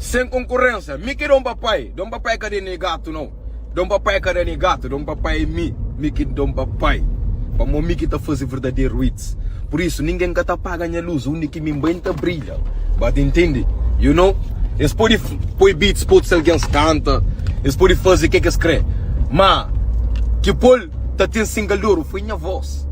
Sen konkurensia. Mi ki Don Papai. Don Papai ka da ne gatu nau. Don Papai ka da ne gatu. Don Papai é mi. Mi ki Don Papai. Pamo mi ki ta faze verdaderu hits. Pur isu, ningen ka ta paga nha luz. Undi ki mi bai N ta brilha. Ba ta intende? You know? Es pode poi beats pa otus algens kanta. Es pode faze ke ki es kre. Ma ki pol ta ten single di oru foi nha voz.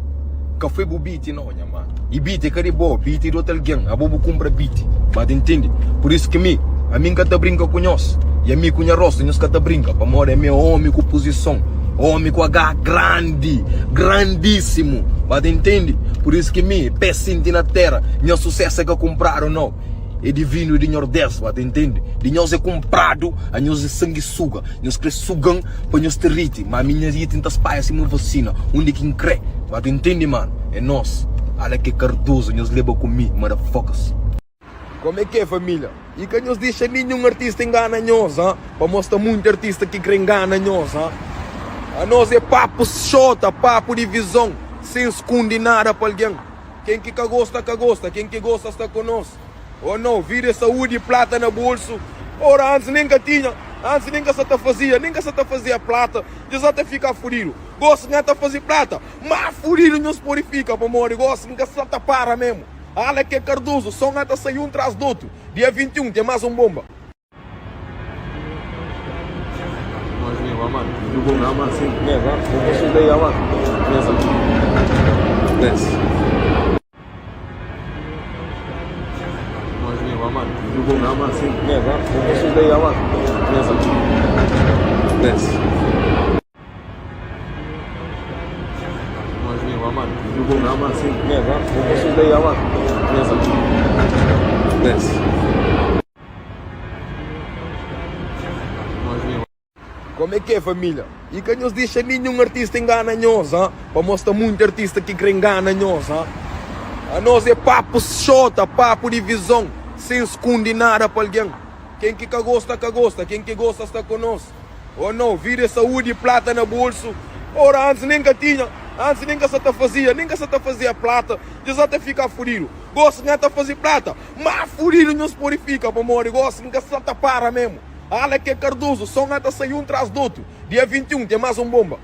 Ka foi bu beat nau nha mano. I beat é ka di bo, beat é di otu algen. Abo bu kunpra beat. Ba ta intende? Pur isu ki mi, ami N ka ta brinka ku nhos. I ami ku nha rostu nhos ka ta brinka. Pamodi ami é omi ku puzison. Omi ku H grandi, grandisimu. Ba ta intende? Pur isu ki mi, pé sinti na tera. Nha susesu é ka kunpradu nau. É divinu, é di Nhordés. Ba ta intende? Di nhos é kunpradu, anhos é sangisuga. Nhos kre suga-m pa nhos ter hit, ma ami nha hit N ta spaia sima vasina undi ki N kre. Ba ta intende mano? É nos. Ala ke Cardoso nhos leba ku mi, motherfuckers. Como é que é família? E ka nhos dexa ninhun artista engana nhos, ha? Pamodi sta munti artista ki kre engana nhos, ha? Anos é papu xota, papu di vizon, sem skundi nada pa algen. Ken ki ka gosta, ka gosta, ken ki gosta sta ku nos. Oh no, vida é saúde e plata na bolso. Ora, antes nem ka tinha, antes nem ka sa ta fazia, nem ka sa ta fazia plata, dja sa ta fika fudidu. Gosi nha ta fazi plata, ma fudidu nhos pode fika, pamodi gosi nka sa ta para mesmo. Ala ke Cardoso, som a ta sai um tras do outro. Dia 21 tem mais um bomba. Como é que é família? E ka nhos dexa ninhun artista engana nhos, ha? Pamodi sta munti artista ki kre engana nhos, ha? Anos é papu xota, papu di vizon, sem skundi nada pa algen. Ken ki ka gosta, ka gosta, ken ki gosta sta ku nos. Oh no, vida é saúde e plata na bolso. Ora, antes nem ka tinha, antes nem ka sa ta fazia, nem ka sa ta fazia plata, dja sa ta fika fudidu. Gosi nha ta fazi plata, ma fudidu nhos pode fika, pamodi gosi nka sa ta para mesmo. Ala ke Cardoso, som a ta sai um tras do outro. Dia 21 tem mais um bomba.